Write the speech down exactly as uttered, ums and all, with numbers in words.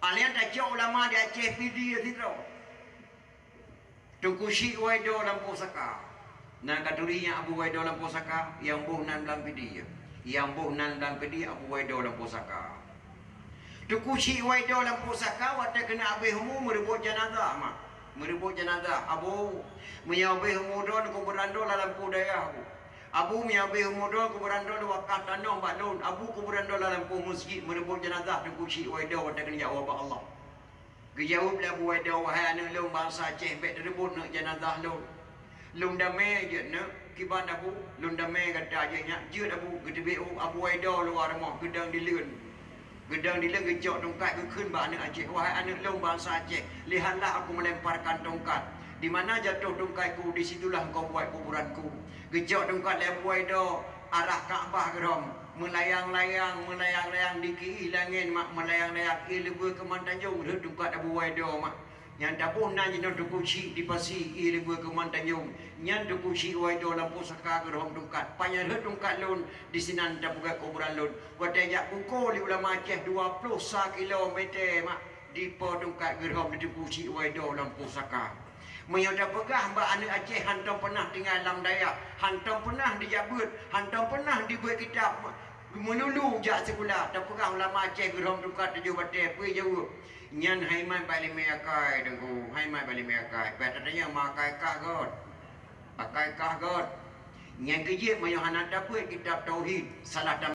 Alèh tacok ulama di Aceh Pidie sidroe. Teungku Chik Waido Lampôh Saka. Na ka turi nyang Abu Waido Lampôh Saka, nyang boh nan lam Pidie. Nyang boh nan lam Pidie Abu Waido Lampôh Saka. Teungku Chik Waido Lampôh Saka watèe keuneuk abéh umu meureubot janazah, mak. Meureubot janazah, "Abu, meunyoe abéh umu droe kuburan droe lam lampôh dayah, Abu. Abu, meunyoe abéh umu droe kuburan droe wakaf tanoh bak lôn. Abu, kuburan droe lam lampôh meuseujid." Meureubot janazah Teungku Chik Waido watèe keuneuk jak ubak Allah. Geujaweueb lé Abu Waido, "Wahai aneuk lôn bansa Aceh, bèk tareubot neuk janazah lôn. Lôn damé jeuet neuk, kiban Abu, lôn damé gata jeuet nyak, jeuet Abu." Geuteubiet Abu Waido luwa rumoh, geudong dileuen. Geudong dileuen geucok tungkat geukheun bak aneuk Aceh, "Wahai aneuk lôn bansa Aceh, lihatlah aku melemparkan tongkat. Di mana jatuh tongkatku, di situlah engkau buat kuburanku." Geucok tungkat lé Abu Waido arah Ka'bah geurom. Meulayang-layang, meulayang-layang di kiih langèt, mak, meulayang-layang, ie leubeh keuman tanjong rhot tungkat Abu Waido, mak. Nyang taboh nan jinoe Teungku Chik di Pasi, ie leubeh keuman tanjong. Nyan Teungku Chik Waido Lampôh Saka geurom tungkat. Panyang rhot tungkat lôn, disinan tapeugöt kuburan lôn. Watèe jak pukul lé ulama Aceh dua ploh sa kilometer, mak. Dipo tungkat geurom di Teungku Chik Waido Lampôh Saka. Meunyoe tapeugah bak aneuk Aceh hantom peunah tinggai lam dayah, hantom peunah dijak beuet, hantom peunah dibeuet kitab, meululu jak sikula, tapeugah ulama Aceh geurom tungkat tujoh batèe, peue jaweueb? Nyan hai mat bak limé akai, Teungku, hai mat bak limé akai. Bèk tatanyong ma akai kah göt. Akai kah göt. Nyan keuh jeuet meunyoe hana tabeuet kitab tauhid, salah tam-